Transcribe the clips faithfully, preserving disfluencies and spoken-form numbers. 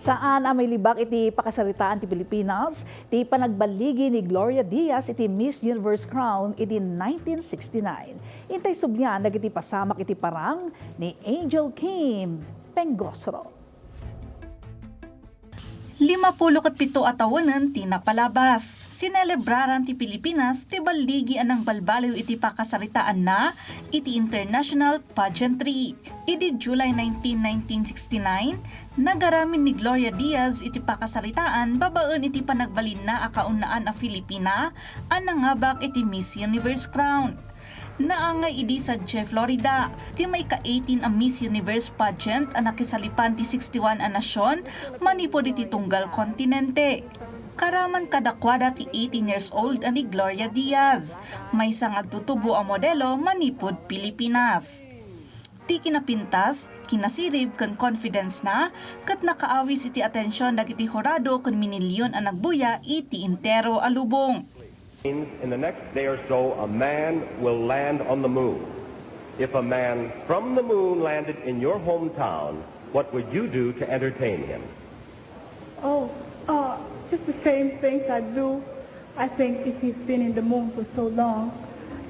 Saan a mailibak iti pakasaritaan ti Pilipinas ti panagballigi ni Gloria Diaz iti Miss Universe crown idi nineteen sixty-nine. Intay sublian dagiti pasamak iti parang ni Angel Kim Pengosro. Limapulo ket pito a tawonen ti napalabas. Sinelebraran ti Pilipinas ti balligi a nangbalbaliw iti pakasaritaanna iti international pageantry. Idi July nineteen, nineteen sixty-nine, nagaramin ni Gloria Diaz iti pakasaritaan babaen iti panagbalinna a kaunaan a Filipina a nangabak iti Miss Universe crown. Naangay idi sadiay Florida ti maika-eighteen a Miss Universe pageant a nakisalipan ti sixty-one a nasion manipud iti tunggal kontinente. Karaman kadakuada ti eighteen years old a ni Gloria Diaz, maysa nga agtutubo a modelo manipud Pilipinas. Ti kinapintas, kinasirib ken confidence na ket nakaawis iti atension dagiti hurado ken minilion a nagbuya iti entero a lubong. In the next day or so, a man will land on the moon. If a man from the moon landed in your hometown, what would you do to entertain him? Oh, uh, just the same things I do. I think if he's been in the moon for so long,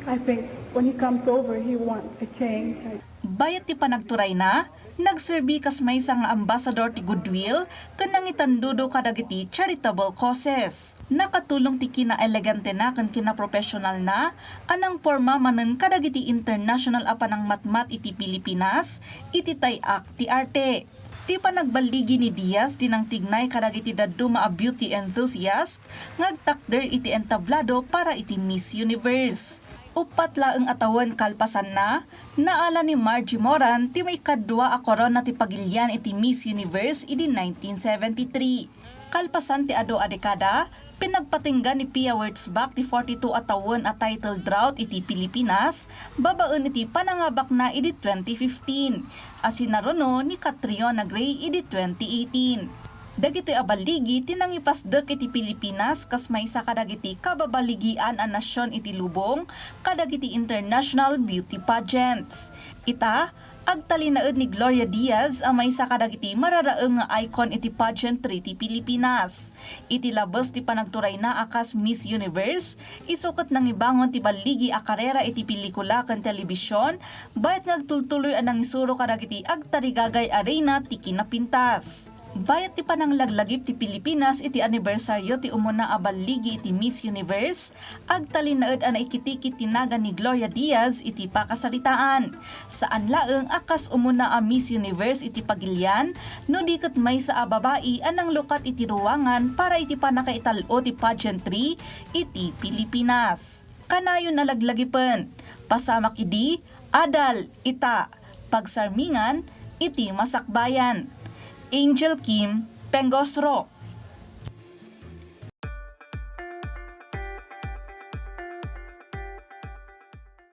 I think when he comes over, he wants a change. Bayat ti panagturayna, nagserbi kas maysa nga ambassador ti goodwill ken nangitandudo kadagiti charitable causes. Nakatulong ti kinaelegantena ken kinapropesionalna a nangporma manen kadagiti international a panangmatmat iti Pilipinas iti tay-ak ti arte. Ti panagballigi ni Diaz ti nangtignay kadagiti dadduma a beauty enthusiast nga agtakder iti entablado para iti Miss Universe. Uppat laeng a tawen kalpasanna, naala ni Margie Moran ti maikadua a korona ti pagilian iti Miss Universe idi nineteen seventy-three. Kalpasan ti adu a dekada, pinagpatingga ni Pia Wurtzbach ti forty-two a tawen a title drought iti Pilipinas babaen iti panangabakna idi twenty fifteen, a sinaruno ni Catriona Gray idi twenty eighteen. Dagitoy a balligi ti nangipasdek iti Pilipinas kas maysa kadagiti kababaligian a nasion iti lubong kadagiti international beauty pageants. Ita, agtalinaed ni Gloria Diaz a maysa kadagiti mararaem nga icon iti pageantry ti Pilipinas. Iti labes ti panagturayna a kas Miss Universe, isu ket nangibangon ti balligi a karera iti pelikula ken telebision, bayat nga agtultuloy a nangisuro kadagiti agtarigagay a reyna ti kinapintas. Bayat ti pananglaglagip ti Pilipinas iti anibersaryo ti umuna a balligi iti Miss Universe, agtalinaed a naikitiki ti nagan ni Gloria Diaz iti pakasaritaan. Saan laeng a kas umuna a Miss Universe iti pagilian, no di ket maysa a babai a nanglukat iti ruangan para iti pannakaital-o ti pageantry iti Pilipinas. Kanayon a laglagipen, pasamak idi adal, ita, pagsarmingan iti masakbayan. Angel Kim Pengosro.